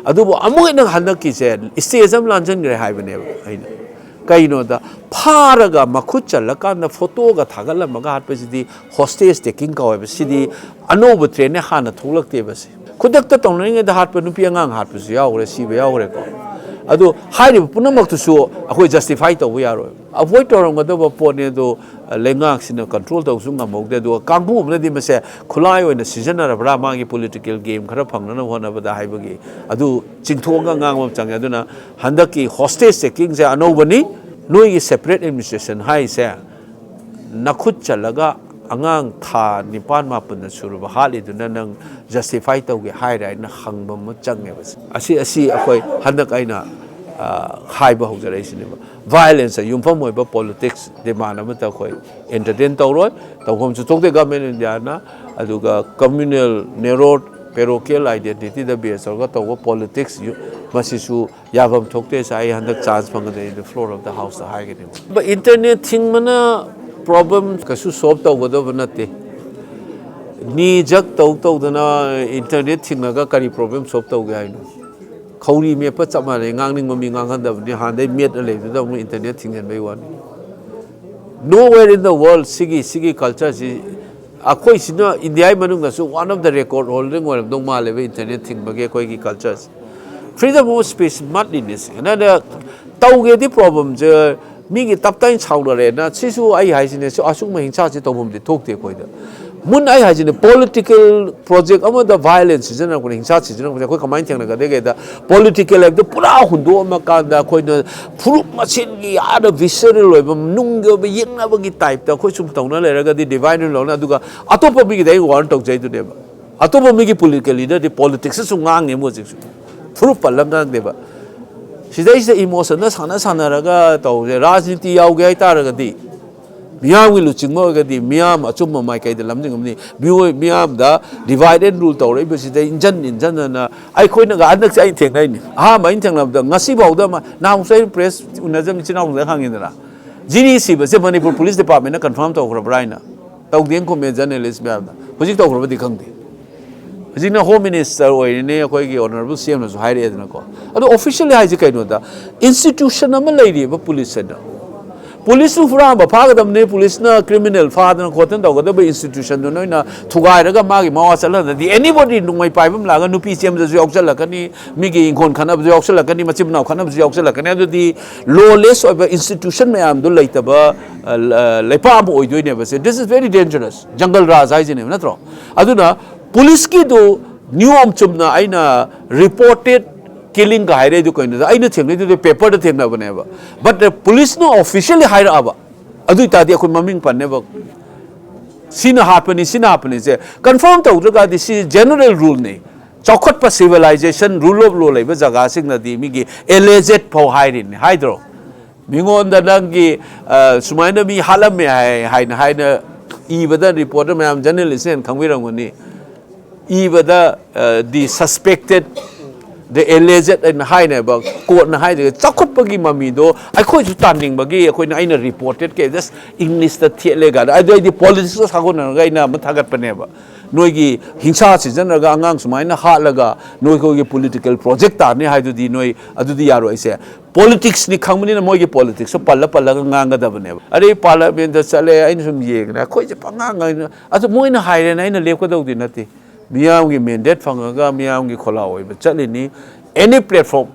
ꯑꯗꯨꯕꯨ ꯑꯃꯨꯛ ꯍꯦꯟꯅ ꯍꯟꯗꯛꯀꯤꯁꯦ ꯁ꯭ꯇꯦꯖ ꯑꯃ ꯂꯥꯟꯖꯟꯈ꯭ꯔꯦ ꯍꯥꯏꯕꯅꯦꯕ ꯑꯩꯅ꯫ ꯀꯩꯅꯣꯗ, ꯐꯥꯔꯒ ꯃꯈꯨꯠ ꯆꯜꯂꯀꯥꯟꯗ ꯐꯣꯇꯣꯒ ꯊꯥꯒꯠꯂꯝꯃꯒ ꯍꯥꯠꯄꯁꯤꯗꯤ ꯍꯣꯁꯇꯦꯖ ꯇꯦꯀꯤꯡ ꯀꯧꯋꯦꯕ꯫ ꯁꯤꯗꯤ ꯑꯅꯧꯕ ꯇ꯭ꯔꯦꯟꯅꯦ, ꯍꯥꯟꯅ ꯊꯣꯛꯂꯛꯇꯦꯕ ꯁꯤ꯫ ꯈꯨꯗꯛꯇ ꯇꯧꯅꯔꯤꯉꯩꯗ ꯍꯥꯠꯄ ꯅꯨꯄꯤ ꯑꯉꯥꯡ ꯍꯥꯠꯄꯁꯨ ꯌꯥꯎꯈ꯭ꯔꯦ, ꯁꯤꯕ ꯌꯥꯎꯈ꯭ꯔꯦꯀꯣ꯫ ꯑꯗꯨ ꯍꯥꯏꯔꯤꯕ ꯄꯨꯝꯅꯃꯛꯇꯨꯁꯨ ꯑꯩꯈꯣꯏ ꯖꯁꯇꯤꯐꯥꯏ ꯇꯧꯕ ꯌꯥꯔꯣꯏ꯫ ꯑꯚꯣꯏꯗ ꯇꯧꯔꯝꯒꯗꯕ ꯄꯣꯠꯅꯤ, ꯑꯗꯣ ꯂꯩꯉꯥꯛꯁꯤꯅ ꯀꯟꯇ꯭ꯔꯣꯜ ꯇꯧꯕꯁꯨ ꯉꯝꯍꯧꯗꯦ꯫ ꯑꯗꯨꯒ ꯀꯥꯡꯕꯨ ꯑꯃꯅꯗꯤ ꯃꯁꯦ ꯈꯨꯠꯂꯥꯏ ꯑꯣꯏꯅ ꯁꯤꯖꯤꯟꯅꯔꯕ꯭ꯔꯥ, ꯃꯥꯒꯤ ꯄꯣꯂꯤꯇꯤꯀꯦꯜ ꯒꯦꯝ ꯈꯔ ꯐꯪꯅꯅꯕ ꯍꯣꯠꯅꯕꯗ ꯍꯥꯏꯕꯒꯤ ꯑꯗꯨ ꯆꯤꯡꯊꯣꯛꯑꯒ ꯉꯥꯡꯕ ꯑꯃ ꯆꯪꯉꯦ꯫ ꯑꯗꯨꯅ ꯍꯟꯗꯛꯀꯤ ꯍꯣꯁꯇꯦꯖ ꯇꯦꯀꯤꯡꯁꯦ ꯑꯅꯧꯕꯅꯤ꯫ ꯅꯣꯏꯒꯤ ꯁꯦꯄꯔꯦꯠ ꯑꯦꯗꯃꯤꯅꯤꯁꯇ꯭ꯔꯦꯁꯟ ꯍꯥꯏꯁꯦ ꯅꯈꯨꯠ ꯆꯜꯂꯒ ꯑꯉꯥꯡ ꯊꯥ ꯅꯤꯄꯥꯟ ꯃꯥꯄꯟꯗ ꯁꯨꯔꯕ ꯍꯥꯠꯂꯤꯗꯨꯅ ꯅꯪ ꯖꯁꯇꯤꯐꯥꯏ ꯇꯧꯒꯦ ꯍꯥꯏꯔꯦ ꯍꯥꯏꯅ ꯍꯪꯕ ꯑꯃ ꯆꯪꯉꯦꯕ꯫ ꯑꯁꯤ, ꯑꯁꯤ ꯑꯩꯈꯣꯏ ꯍꯟꯗꯛ ꯑꯩꯅ, ꯑ, ꯍꯥꯏꯕ ꯍꯧꯖꯔꯛꯏꯁꯤꯅꯦꯕ꯫ ꯚꯥꯏꯂꯦꯟꯁꯇ ꯌꯨꯝꯐꯝ ꯑꯣꯏꯕ ꯄꯣꯂꯤꯇꯤꯛꯁ ꯗꯤꯃꯥꯟ ꯑꯃꯠꯇ ꯑꯩꯈꯣꯏ ꯑꯦꯟꯇꯔꯇꯦꯟ ꯇꯧꯔꯣꯏ, ꯇꯧꯐꯝꯁꯨ ꯊꯣꯛꯇꯦ ꯒꯚꯔꯟꯃꯦꯟ ꯏꯟꯗꯤꯌꯥꯅ꯫ ꯑꯗꯨꯒ ꯀꯝꯃ꯭ꯌꯨꯅꯦꯜ, ꯅꯦꯔꯣ, ꯄꯦꯔꯣꯀꯤꯌꯦꯜ ꯑꯥꯏꯗꯦꯟꯇꯤꯇꯤꯗ ꯕꯦꯁ ꯇꯧꯔꯒ ꯇꯧꯕ ꯄꯣꯂꯤꯇꯤꯛꯁ ꯌꯨ-, ꯃꯁꯤꯁꯨ ꯌꯥꯐꯝ ꯊꯣꯛꯇꯦ꯫ ꯁꯤ ꯑꯩ ꯍꯟꯗꯛ ꯆꯥꯟꯁ ꯐꯪꯒꯗ꯭ꯔꯗꯤ ꯐ꯭ꯂꯣꯔ ꯑꯣꯐ ꯗ ꯍꯥꯎꯁꯇ ꯍꯥꯏꯒꯅꯤ꯫ ꯏꯟꯇꯔꯅꯦꯠ ꯊꯤꯡꯕꯅ ꯄ꯭ꯔꯣꯕ꯭ꯂꯦꯝ ꯀꯩꯁꯨ ꯁꯣꯜꯕ ꯇꯧꯒꯗꯕ ꯅꯠꯇꯦ꯫ ꯅꯤ ꯖꯛ ꯇꯧ ꯇꯧꯗꯅ ꯏꯟꯇꯔꯅꯦꯠ ꯊꯤꯡꯉꯒ ꯀꯔꯤ ꯄ꯭ꯔꯣꯕ꯭ꯂꯦꯝ ꯁꯣꯜꯕ ꯇꯧꯒꯦ ꯍꯥꯏꯅꯣ? ꯈꯧꯔꯤ ꯃꯦꯠꯄ ꯆꯞ ꯃꯥꯟꯅꯩ, ꯉꯥꯡꯅꯤꯡꯕ ꯃꯤ ꯉꯥꯡꯍꯟꯗꯕꯅꯤ, ꯍꯥꯟꯅꯗꯩ ꯃꯦꯠꯂ ꯂꯩꯕꯗꯨꯗ ꯑꯃꯨꯛ ꯏꯟꯇꯔꯅꯦꯠ ꯊꯤꯡꯖꯤꯟꯕꯩ ꯋꯥꯅꯤ꯫ Nowhere in the world ꯁꯤꯒꯤ, ꯁꯤꯒꯤ ꯀꯜꯆꯔꯁꯤ ꯑꯩꯈꯣꯏꯁꯤꯅ ꯏꯟꯗꯤꯌꯥꯒꯤ ꯃꯅꯨꯡꯗꯁꯨ one of the record holding ꯑꯣꯏꯔꯝꯗꯧ ꯃꯥꯜꯂꯦꯕ ꯏꯟꯇꯔꯅꯦꯠ ꯊꯤꯡꯕꯒꯤ ꯑꯩꯈꯣꯏꯒꯤ ꯀꯜꯆꯔꯁꯦ꯫ Freedom of speech ꯃꯠꯂꯤꯅꯦ ꯁꯤ꯫ ꯅꯪꯅ ꯇꯧꯒꯦꯗꯤ ꯄ꯭ꯔꯣꯕ꯭ꯂꯦꯝꯁꯦ ꯃꯤꯒꯤ ꯇꯞ ꯇꯥꯏꯅ ꯁꯥꯎꯅꯔꯦꯅ ꯁꯤꯁꯨ ꯑꯩ ꯍꯥꯏꯁꯤꯅꯦ, ꯁꯤ ꯑꯆꯨꯝꯕ ꯍꯤꯡꯁꯥꯁꯦ ꯇꯧꯐꯝꯗꯤ ꯊꯣꯛꯇꯦ ꯑꯩꯈꯣꯏꯗ꯫ ꯃꯨꯟ ꯑꯩ ꯍꯥꯏꯁꯤꯅꯦ, ꯄꯣꯂꯤꯇꯤꯀꯦꯜ ꯄ꯭ꯔꯣꯖꯦꯛ ꯑꯃꯗ ꯚꯥꯏꯑꯣꯂꯦꯟꯁ ꯁꯤꯖꯤꯟꯅꯔꯛꯄꯅꯦ, ꯍꯤꯡꯁꯥ ꯁꯤꯖꯤꯟꯅꯔꯛꯄꯁꯦ ꯑꯩꯈꯣꯏ ꯀꯃꯥꯏꯅ ꯊꯦꯡꯅꯒꯗꯒꯦꯗ, ꯄꯣꯂꯤꯇꯤꯀꯦꯜ ꯍꯥꯏꯕꯗꯣ ꯄꯨꯔꯥ ꯍꯨꯟꯗꯣꯛꯑꯝꯃꯀꯥꯟꯗ ꯑꯩꯈꯣꯏꯅ ꯐꯨꯔꯨꯞ ꯃꯁꯦꯟꯒꯤ ꯑꯥꯗ ꯚꯤꯁꯔꯦꯜ ꯑꯣꯏꯕ ꯅꯨꯡꯒꯤ ꯑꯣꯏꯕ ꯌꯦꯛꯅꯕꯒꯤ ꯇꯥꯏꯞꯇ ꯑꯩꯈꯣꯏ ꯁꯨꯝ ꯇꯧꯅ ꯂꯩꯔꯒꯗꯤ ꯗꯤꯚꯥꯏꯟ ꯑꯦꯟ ꯂꯧꯅ, ꯑꯗꯨꯒ ꯑꯇꯣꯞꯄ ꯃꯤꯒꯤꯗꯤ ꯑꯩ ꯋꯥꯔꯟ ꯇꯧꯖꯩꯗꯨꯅꯦꯕ꯫ ꯑꯇꯣꯞꯄ ꯃꯤꯒꯤ ꯄꯣꯂꯤꯇꯤꯀꯦꯜ ꯂꯤꯗꯔꯗꯤ ꯄꯣꯂꯤꯇꯤꯛꯁꯇꯁꯨ ꯉꯥꯡꯉꯦꯕ ꯍꯧꯖꯤꯛꯁꯨ, ꯐꯨꯔꯨꯞ ꯄꯜꯂꯝ ꯉꯥꯡꯗꯦꯕ꯫ ꯁꯤꯗꯩꯁꯤꯗ ꯏꯃꯣꯁꯟꯗ ꯁꯥꯟꯅ ꯁꯥꯟꯅꯔꯒ ꯇꯧꯁꯦ, ꯔꯥꯖꯅꯤꯇꯤ ꯌꯥꯎꯒꯦ ꯍꯥꯏꯇꯥꯔꯒꯗꯤ, ꯃꯤꯌꯥꯝꯒꯤ ꯂꯨꯆꯤꯡꯕ ꯑꯣꯏꯔꯒꯗꯤ ꯃꯤꯌꯥꯝ ꯑꯆꯨꯝꯕ ꯃꯥꯏꯀꯩꯗ ꯂꯝꯖꯤꯡꯒꯅꯤ꯫ ꯃꯤꯑꯣꯏ ꯃꯤꯌꯥꯝꯗ ꯗꯤꯚꯥꯏꯠ ꯑꯦꯟ ꯔꯨꯜ ꯇꯧꯔꯛꯏꯕꯁꯤꯗ ꯏꯟꯖꯟ ꯏꯟꯖꯟꯗꯅ ꯑꯩꯈꯣꯏꯅꯒ ꯍꯟꯗꯛꯁꯦ ꯑꯩꯅ ꯊꯦꯡꯅꯩꯅꯤ꯫ ꯑꯍꯥꯟꯕ ꯑꯩꯅ ꯊꯦꯡꯅꯕꯗ ꯉꯁꯤꯐꯥꯎꯗ ꯑꯃ, ꯅꯍꯥꯟꯃꯨꯛꯁꯨ ꯑꯩꯅ ꯄ꯭ꯔꯦꯁ ꯎꯅꯖꯕ ꯏꯆꯤꯟ ꯏꯅꯥꯎꯁꯤꯡꯗ ꯍꯪꯉꯤꯗꯅ, ꯖꯤꯔꯤ ꯁꯤꯕꯁꯦ ꯃꯅꯤꯄꯨꯔ ꯄꯨꯂꯤꯁ ꯗꯤꯄꯥꯔꯠꯃꯦꯟꯅ ꯀꯟꯐꯥꯔꯝ ꯇꯧꯈ꯭ꯔꯕ꯭ꯔꯥ ꯍꯥꯏꯅ꯫ ꯇꯧꯗꯦꯅ ꯈꯨꯝꯃꯦ ꯖꯔꯅꯦꯂꯤꯁ ꯃꯌꯥꯝꯅ꯫ ꯍꯧꯖꯤꯛ ꯇꯧꯈ꯭ꯔꯕꯗꯤ ꯈꯪꯗꯦ꯫ ꯍꯧꯖꯤꯛꯅ ꯍꯣꯝ ꯃꯤꯅꯤꯁꯇꯔ ꯑꯣꯏꯔꯤꯅꯦ ꯑꯩꯈꯣꯏꯒꯤ ꯑꯣꯅꯔꯦꯕꯜ ꯁꯤ ꯑꯦꯝꯅꯁꯨ ꯍꯥꯏꯔꯛꯑꯦꯗꯅꯀꯣ꯫ ꯑꯗꯣ ꯑꯣꯐꯤꯁꯤꯌꯦꯜꯂꯤ ꯍꯥꯏꯁꯦ ꯀꯩꯅꯣꯗ, ꯏꯟꯁꯇꯤꯇ꯭ꯌꯨꯁꯟ ꯑꯃ ꯂꯩꯔꯤꯕ ꯄꯨꯂꯤꯁ ꯍꯥꯏꯅ꯫ ꯄꯨꯂꯤꯁꯅ ꯍꯨꯔꯥꯟꯕ ꯐꯥꯒꯗꯕꯅꯤ, ꯄꯨꯂꯤꯁꯅ ꯀ꯭ꯔꯤꯃꯤꯅꯦꯜ ꯐꯥꯗꯅ ꯈꯣꯠꯇꯅ ꯇꯧꯒꯗꯕ ꯏꯟꯁꯇꯤꯇ꯭ꯌꯨꯁꯟꯗꯨ ꯅꯣꯏꯅ ꯊꯨꯒꯥꯏꯔꯒ ꯃꯥꯒꯤ ꯃꯋꯥ ꯆꯠꯍꯟꯗ꯭ꯔꯗꯤ, ꯑꯦꯅꯤꯕꯣꯗꯤ ꯅꯣꯡꯃꯩ ꯄꯥꯏꯕ ꯑꯃ ꯂꯥꯛꯑꯒ ꯅꯨꯄꯤ ꯆꯦꯟꯕꯗꯁꯨ ꯌꯥꯎꯁꯜꯂꯛꯀꯅꯤ, ꯃꯤꯒꯤ ꯏꯪꯈꯣꯜ ꯈꯠꯅꯕꯁꯨ ꯌꯥꯎꯁꯜꯂꯛꯀꯅꯤ, ꯃꯆꯤꯟ ꯃꯅꯥꯎ ꯈꯠꯅꯕꯁꯨ ꯌꯥꯎꯁꯜꯂꯛꯀꯅꯤ꯫ ꯑꯗꯨꯗꯤ ꯂꯣꯂꯦꯁ ꯑꯣꯏꯕ ꯏꯟꯁꯇꯤꯇ꯭ꯌꯨꯁꯟ ꯃꯌꯥꯝꯗꯣ ꯂꯩꯇꯕ, ꯑ, ꯂ-, ꯂꯩꯄꯥꯛ ꯑꯃ ꯑꯣꯏꯗꯣꯏꯅꯦꯕ ꯁꯦ꯫ This is very dangerous. ꯖꯪꯒꯜ ꯔꯥꯖ ꯍꯥꯏꯁꯤꯅꯦꯕ, ꯅꯠꯇ꯭ꯔꯣ? ꯑꯗꯨꯅ ꯄꯨꯂꯤꯁꯀꯤꯗꯨ ꯅꯤꯌꯣꯝ ꯆꯨꯝꯅ ꯑꯩꯅ ꯔꯤꯄꯣꯔꯇꯦꯠ ꯀꯤꯂꯤꯡꯒ ꯍꯥꯏꯔꯛꯏꯗꯨ ꯀꯩꯅꯣꯗ, ꯑꯩꯅ ꯊꯦꯡꯅꯩꯗꯨꯗꯤ ꯄꯦꯄꯔꯗ ꯊꯦꯡꯅꯕꯅꯦꯕ꯫ ꯕꯠ ꯄꯨꯂꯤꯁꯅ ꯑꯣꯐꯤꯁꯤꯌꯦꯜꯂꯤ ꯍꯥꯏꯔꯛꯑꯕ, ꯑꯗꯨ ꯑꯣꯏꯇꯥꯔꯗꯤ ꯑꯩꯈꯣꯏ ꯃꯃꯤꯡ ꯄꯟꯅꯦꯕ꯫ ꯁꯤꯅ ꯍꯥꯠꯄꯅꯤ, ꯁꯤꯅ ꯍꯥꯠꯄꯅꯤꯁꯦ ꯀꯟꯐꯥꯔꯝ ꯇꯧꯗ꯭ꯔꯒꯗꯤ ꯁꯤ ꯖꯦꯅꯔꯦꯜ ꯔꯨꯜꯅꯤ꯫ ꯆꯥꯎꯈꯠꯄ ꯁꯤꯚꯤꯂꯥꯏꯖꯦꯁꯟ, ꯔꯨꯜ ꯑꯣꯐ ꯂꯣ ꯂꯩꯕ ꯖꯒꯥꯁꯤꯡꯅꯗꯤ ꯃꯤꯒꯤ ꯑꯦꯂꯦꯖꯦꯠ ꯐꯥꯎ ꯍꯥꯏꯔꯤꯅꯤ, ꯍꯥꯏꯗ꯭ꯔꯣ? ꯃꯤꯉꯣꯟꯗ ꯅꯪꯒꯤ, ꯑ, ꯁꯨꯃꯥꯏꯅ ꯃꯤ ꯍꯥꯠꯂꯝꯃꯦ ꯍꯥꯏ, ꯍꯥꯏꯅ, ꯍꯥꯏꯅ ꯏꯕꯗ ꯔꯤꯄꯣꯔꯠꯇ ꯃꯌꯥꯝ ꯖꯔꯅꯦꯂꯤꯁꯅ ꯍꯦꯟꯅ ꯈꯪꯕꯤꯔꯝꯒꯅꯤ꯫ ꯏꯕꯗ, ꯑ, the suspected, the alleged ꯍꯥꯏꯅ ꯍꯥꯏꯅꯦꯕ, ꯀꯣꯔꯠꯅ ꯍꯥꯏꯗꯣꯏꯁꯦ꯫ ꯆꯥꯎꯈꯠꯄꯒꯤ ꯃꯃꯤꯗꯣ ꯑꯩꯈꯣꯏꯁꯨ ꯇꯥꯟꯅꯤꯡꯕꯒꯤ ꯑꯩꯈꯣꯏꯅ, ꯑꯩꯅ ꯔꯤꯄꯣꯔꯇꯦꯠ ꯀꯦ just ꯏꯪꯂꯤꯁꯇ ꯊꯦꯠꯂꯦ ꯀꯥꯏꯅ꯫ ꯑꯗꯨ ꯑꯩꯗꯤ ꯄꯣꯂꯤꯇꯤꯛꯁꯀ ꯁꯥꯒꯣꯟꯅꯔꯒ ꯑꯩꯅ ꯑꯃ ꯊꯥꯒꯠꯄꯅꯦꯕ꯫ ꯅꯣꯏꯒꯤ ꯍꯤꯡꯁꯥ ꯁꯤꯖꯤꯟꯅꯔꯒ ꯑꯉꯥꯡ ꯁꯨꯃꯥꯏꯅ ꯍꯥꯠꯂꯒ ꯅꯣꯏꯈꯣꯏꯒꯤ ꯄꯣꯂꯤꯇꯤꯀꯦꯜ ꯄ꯭ꯔꯣꯖꯦꯛ ꯇꯥꯔꯅꯤ ꯍꯥꯏꯗꯨꯗꯤ ꯅꯣꯏ ꯑꯗꯨꯗꯤ ꯌꯥꯔꯣꯏꯁꯦ꯫ ꯄꯣꯂꯤꯇꯤꯛꯁꯅꯤ ꯈꯪꯕꯅꯤꯅ ꯃꯣꯏꯒꯤ ꯄꯣꯂꯤꯇꯤꯛꯁꯁꯨ ꯄꯜꯂ ꯄꯜꯂꯒ ꯉꯥꯡꯒꯗꯕꯅꯦꯕ꯫ ꯑꯗꯩ ꯄꯥꯔꯂꯤꯌꯥꯃꯦꯟꯗ ꯆꯠꯂꯦ, ꯑꯩꯅ ꯁꯨꯝ ꯌꯦꯡꯉꯦ, ꯑꯩꯈꯣꯏꯁꯦ ꯄꯉꯥꯡ ꯉꯥꯡ-, ꯑꯗꯨ ꯃꯣꯏꯅ ꯍꯥꯏꯔꯦꯅ ꯑꯩꯅ ꯂꯦꯞꯀꯗꯧꯗꯤ ꯅꯠꯇꯦ꯫ ꯃꯤꯌꯥꯝꯒꯤ ꯃꯦꯟꯗꯦꯠ ꯐꯪꯉꯒ ꯃꯤꯌꯥꯝꯒꯤ ꯈꯣꯜꯂꯥꯎ ꯑꯣꯏꯕ ꯆꯠꯂꯤꯅꯤ꯫ Any platform,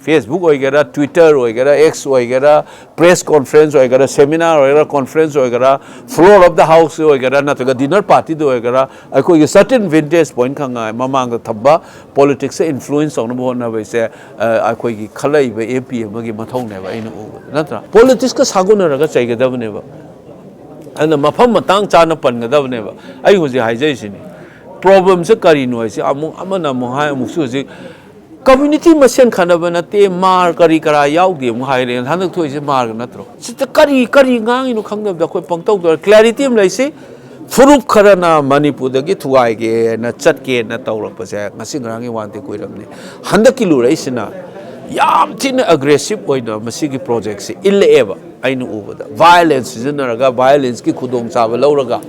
Facebook ꯑꯣꯏꯒꯦꯔꯥ, Twitter ꯑꯣꯏꯒꯦꯔꯥ, X ꯑꯣꯏꯒꯦꯔꯥ, press conference ꯑꯣꯏꯒꯦꯔꯥ, seminar ꯑꯣꯏꯒꯦꯔꯥ, conference ꯑꯣꯏꯒꯦꯔꯥ, floor of the house ꯑꯣꯏꯒꯦꯔꯥ, ꯅꯠꯇ꯭ꯔꯒ dinner partyꯗ ꯑꯣꯏꯒꯦꯔꯥ, ꯑꯩꯈꯣꯏꯒꯤ certain vantage point ꯈꯪꯉꯥꯏ ꯃꯃꯥꯡꯗ ꯊꯝꯕ, politicsꯇ influence ꯇꯧꯅꯕ ꯍꯣꯠꯅꯕꯁꯦ, ꯑ, ꯑꯩꯈꯣꯏꯒꯤ ꯈꯜꯂꯛꯏꯕ M P ꯑꯃꯒꯤ ꯃꯊꯧꯅꯦꯕ ꯑꯩꯅ ꯎꯕꯗ, ꯅꯠꯇ꯭ꯔꯥ? Politicsꯀ ꯁꯥꯒꯣꯟꯅꯔꯒ ꯆꯩꯒꯗꯕꯅꯦꯕ꯫ ꯑꯗꯨꯅ ꯃꯐꯝ ꯃꯇꯥꯡ ꯆꯥꯅ ꯄꯟꯒꯗꯕꯅꯦꯕ꯫ ꯑꯩ ꯍꯧꯖꯤꯛ ꯍꯥꯏꯖꯔꯤꯁꯤꯅꯤ, problemꯁꯦ ꯀꯔꯤꯅꯣ ꯍꯥꯏꯁꯦ ꯑꯃꯨꯛ ꯑꯃꯅ ꯑꯃꯨꯛ ꯍꯥꯏ, ꯑꯃꯨꯛꯁꯨ ꯍꯧꯖꯤꯛ community ꯃꯁꯦꯟ ꯈꯠꯅꯕ ꯅꯠꯇꯦ, ꯃꯥꯔ ꯀꯔꯤ ꯀꯔꯥ ꯌꯥꯎꯗꯦ ꯑꯃꯨꯛ ꯍꯥꯏꯔꯦ꯫ ꯍꯟꯗꯛ ꯊꯣꯛꯏꯁꯦ ꯃꯥꯔꯒ ꯅꯠꯇ꯭ꯔꯣ? ꯁꯤꯗ ꯀꯔꯤ, ꯀꯔꯤ ꯉꯥꯡꯉꯤꯅꯣ ꯈꯪꯗꯕꯗ ꯑꯩꯈꯣꯏ ꯄꯪꯇꯧ ꯇꯧꯔ꯫ Clarity ꯑꯃ ꯂꯩꯁꯤ, ꯐꯨꯔꯨꯞ ꯈꯔꯅ ꯃꯅꯤꯄꯨꯔꯗꯒꯤ ꯊꯨꯒꯥꯏꯒꯦꯅ ꯆꯠꯀꯦꯅ ꯇꯧꯔꯛꯄꯁꯦ ꯉꯁꯤ ꯉꯔꯥꯡꯒꯤ ꯋꯥ ꯅꯠꯇꯦ, ꯀꯨꯏꯔꯕꯅꯤ꯫ ꯍꯟꯗꯛꯀꯤ ꯂꯨꯔꯛꯏꯁꯤꯅ ꯌꯥꯝ ꯊꯤꯅ aggressive ꯑꯣꯏꯅ ꯃꯁꯤꯒꯤ projectꯁꯦ ꯏꯜꯂꯛꯑꯦꯕ꯫ ꯑꯩꯅ ꯎꯕꯗ violence ꯁꯤꯖꯤꯟꯅꯔꯒ, violenceꯀꯤ ꯈꯨꯗꯣꯡꯆꯥꯕ ꯂꯧꯔꯒ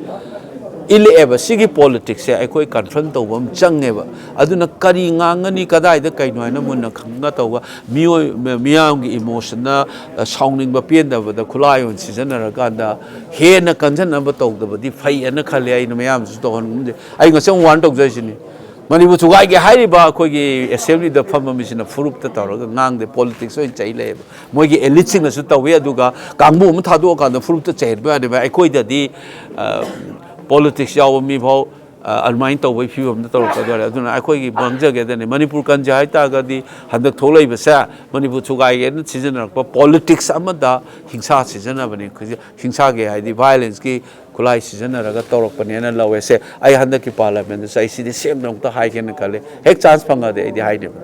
ꯏꯜꯂꯛꯑꯦꯕ꯫ ꯁꯤꯒꯤ politicsꯁꯦ ꯑꯩꯈꯣꯏ confront ꯇꯧꯕ ꯑꯃ ꯆꯪꯉꯦꯕ꯫ ꯑꯗꯨꯅ ꯀꯔꯤ ꯉꯥꯡꯒꯅꯤ, ꯀꯗꯥꯏꯗ ꯀꯩꯅꯣ ꯍꯥꯏꯅ ꯃꯨꯟꯅ ꯈꯪꯅ ꯇꯧꯕ, ꯃꯤꯑꯣꯏ-, ꯃꯤꯌꯥꯝꯒꯤ emotionꯅ, ꯑ, ꯁꯥꯎꯅꯤꯡꯕ ꯄꯦꯟꯗꯕꯗ ꯈꯨꯠꯂꯥꯏ ꯑꯣꯏꯅ ꯁꯤꯖꯤꯟꯅꯔꯀꯥꯟꯗ ꯍꯦꯟꯅ ꯀꯟꯖꯟꯅꯕ ꯇꯧꯗꯕꯗꯤ ꯐꯩ ꯍꯥꯏꯅ ꯈꯜꯂꯦ꯫ ꯑꯩꯅ ꯃꯌꯥꯝꯁꯨ ꯇꯧꯍꯟꯅꯤꯡꯗꯦ꯫ ꯑꯩ ꯉꯁꯤ ꯑꯃꯨꯛ warn ꯇꯧꯖꯔꯤꯁꯤꯅꯤ꯫ ꯃꯅꯤꯄꯨꯔ ꯊꯨꯒꯥꯏꯒꯦ ꯍꯥꯏꯔꯤꯕ ꯑꯩꯈꯣꯏꯒꯤ assemblyꯗ ꯐꯝꯕ ꯃꯤꯁꯤꯅ ꯐꯨꯔꯨꯞꯇ ꯇꯧꯔꯒ ꯉꯥꯡꯗꯦ, politics ꯑꯣꯏꯅ ꯆꯩ ꯂꯩꯌꯦꯕ꯫ ꯃꯣꯏꯒꯤ eliteꯁꯤꯡꯅꯁꯨ ꯇꯧꯋꯤ, ꯑꯗꯨꯒ ꯀꯥꯡꯕꯨ ꯑꯃ ꯊꯥꯗꯣꯛꯑꯀꯥꯟꯗ ꯐꯨꯔꯨꯞꯇ ꯆꯩꯍꯟꯕ ꯌꯥꯗꯦꯕ꯫ ꯑꯩꯈꯣꯏꯗꯗꯤ, ꯑ, politics ꯌꯥꯎꯕ ꯃꯤꯐꯥꯎ, ꯑ, ꯑꯗꯨꯃꯥꯏꯅ ꯇꯧꯕꯒꯤ ꯐꯤꯕꯝꯗ ꯇꯧꯔꯛꯀꯗꯣꯔꯦ꯫ ꯑꯗꯨꯅ ꯑꯩꯈꯣꯏꯒꯤ ꯃꯥꯡꯖꯒꯦꯗꯅꯤ, ꯃꯅꯤꯄꯨꯔ ꯀꯟꯖꯦ ꯍꯥꯏ ꯇꯥꯔꯒꯗꯤ ꯍꯟꯗꯛ ꯊꯣꯛꯂꯛꯏꯕꯁꯦ ꯃꯅꯤꯄꯨꯔ ꯊꯨꯒꯥꯏꯒꯦꯅ ꯁꯤꯖꯤꯟꯅꯔꯛꯄ politics ꯑꯃꯗ ꯍꯤꯡꯁꯥ ꯁꯤꯖꯤꯟꯅꯕꯅꯤ꯫ ꯍꯤꯡꯁꯥꯒꯦ ꯍꯥꯏꯗꯤ violenceꯀꯤ ꯈꯨꯠꯂꯥꯏ ꯁꯤꯖꯤꯟꯅꯔꯒ ꯇꯧꯔꯛꯄꯅꯦꯅ ꯂꯧꯋꯦ꯫ ꯁꯦ, ꯑꯩ ꯍꯟꯗꯛꯀꯤ parliamentꯗꯁꯨ ꯑꯩ ꯁꯤꯗꯤ ꯁꯦꯡꯅ ꯑꯃꯨꯛꯇ ꯍꯥꯏꯒꯦꯅ ꯈꯜꯂꯦ꯫ ꯍꯦꯛ chance ꯐꯪꯉꯗꯤ ꯑꯩꯗꯤ ꯍꯥꯏꯅꯦꯕ꯫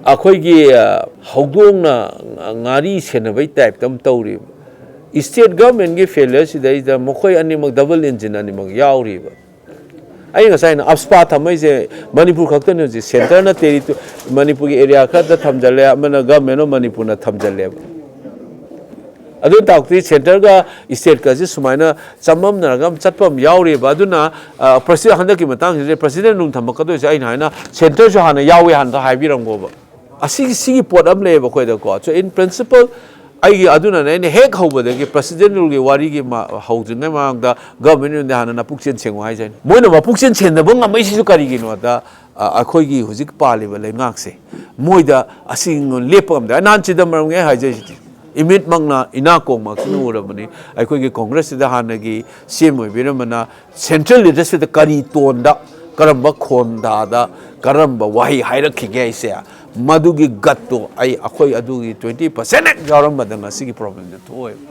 ꯑꯩꯈꯣꯏꯒꯤ, ꯑ, ꯍꯧꯗꯣꯡꯅ ꯉꯥꯔꯤ ꯁꯦꯟꯅꯕꯩ typeꯇ ꯑꯃ ꯇꯧꯔꯤꯕ꯫ State governmentꯀꯤ failureꯁꯤꯗꯩꯗ ꯃꯈꯣꯏ ꯑꯅꯤꯃꯛ double engine ꯑꯅꯤꯃꯛ ꯌꯥꯎꯔꯤꯕ꯫ ꯑꯩ ꯉꯁꯥꯏꯅ AFSPA ꯊꯝꯃꯛꯏꯁꯦ ꯃꯅꯤꯄꯨꯔ ꯈꯛꯇꯅꯤ꯫ ꯍꯧꯖꯤꯛ centreꯅ territory, ꯃꯅꯤꯄꯨꯔꯒꯤ area ꯈꯔꯗ ꯊꯝꯖꯜꯂꯦ, ꯑꯃꯅ Government of ꯃꯅꯤꯄꯨꯔꯅ ꯊꯝꯖꯜꯂꯦꯕ꯫ ꯑꯗꯨ ꯇꯥꯛꯄꯗꯤ centreꯒ stateꯀꯁꯦ ꯁꯨꯃꯥꯏꯅ ꯆꯃꯝꯅꯔꯒ ꯑꯃ ꯆꯠꯄ ꯑꯃ ꯌꯥꯎꯔꯤꯕ꯫ ꯑꯗꯨꯅ, ꯑ, president, ꯍꯟꯗꯛꯀꯤ ꯃꯇꯥꯡꯁꯤꯗ president ꯅꯨꯡ ꯊꯝꯃꯛꯀꯗꯣꯏꯁꯦ ꯑꯩꯅ ꯍꯥꯏꯅ centreꯁꯨ ꯍꯥꯟꯅ ꯌꯥꯎꯋꯦ ꯍꯥꯟꯅ ꯍꯥꯏꯕꯤꯔꯝꯈꯣꯕ꯫ ꯑꯁꯤꯒꯤ, ꯁꯤꯒꯤ ꯄꯣꯠ ꯑꯃ ꯂꯩꯌꯦꯕ ꯑꯩꯈꯣꯏꯗꯀꯣ꯫ So, in principle, ꯑꯩꯒꯤ, ꯑꯗꯨꯅꯅꯦ ꯑꯩꯅ ꯍꯦꯛ ꯍꯧꯕꯗꯒꯤ presidentꯒꯤ ꯋꯥꯔꯤꯒꯤ ꯃ-, ꯍꯧꯗ꯭ꯔꯤꯉꯩ ꯃꯃꯥꯡꯗ Government of India ꯍꯥꯟꯅ ꯅꯄꯨꯛꯆꯦꯟ ꯁꯦꯡꯉꯨ ꯍꯥꯏꯖꯩ꯫ ꯃꯣꯏꯅ ꯃꯄꯨꯛꯆꯦꯟ ꯁꯦꯡꯗꯕ ꯉꯝꯃꯛꯏꯁꯤꯁꯨ ꯀꯔꯤꯒꯤꯅꯣꯗ, ꯑ, ꯑꯩꯈꯣꯏꯒꯤ ꯍꯧꯖꯤꯛ ꯄꯥꯜꯂꯤꯕ ꯂꯩꯉꯥꯛꯁꯦ, ꯃꯣꯏꯗ ꯑꯁꯤ ꯂꯦꯞꯄ ꯉꯝꯗꯦ꯫ ꯑꯅꯥꯟ ꯆꯤꯗꯝꯕꯔꯝꯒꯤ ꯍꯥꯏꯖꯔꯤꯁꯤꯗꯤ, ꯏꯃꯤꯠꯃꯛꯅ ꯏꯅꯥꯀꯣꯡꯃꯛꯁꯤꯅ ꯎꯔꯕꯅꯤ꯫ ꯑꯩꯈꯣꯏꯒꯤ ꯀꯣꯡꯒ꯭ꯔꯦꯁꯁꯤꯗ ꯍꯥꯟꯅꯒꯤ ꯁꯤ ꯑꯦꯝ ꯑꯣꯏꯕꯤꯔꯝꯕꯅ ꯁꯦꯟꯇ꯭ꯔꯦꯜ ꯂꯤꯗꯔꯁꯤꯞꯇ ꯀꯔꯤ ꯇꯣꯟꯗ, ꯀꯔꯝꯕ ꯈꯣꯟꯗꯥꯗ, ꯀꯔꯝꯕ ꯋꯥꯍꯩ ꯍꯥꯏꯔꯛꯈꯤꯒꯦ ꯍꯥꯏꯁꯦ, ꯃꯗꯨꯒꯤ ꯒꯠꯇꯣ ꯑꯩ, ꯑꯩꯈꯣꯏ ꯑꯗꯨꯒꯤ ꯇ꯭ꯋꯦꯟꯇꯤ ꯄꯥꯔꯁꯦꯟ ꯍꯦꯛ ꯌꯥꯎꯔꯝꯕꯗ ꯉꯁꯤꯒꯤ ꯄ꯭ꯔꯣꯕ꯭ꯂꯦꯝꯁꯦ ꯊꯣꯛꯑꯣꯏꯕ꯫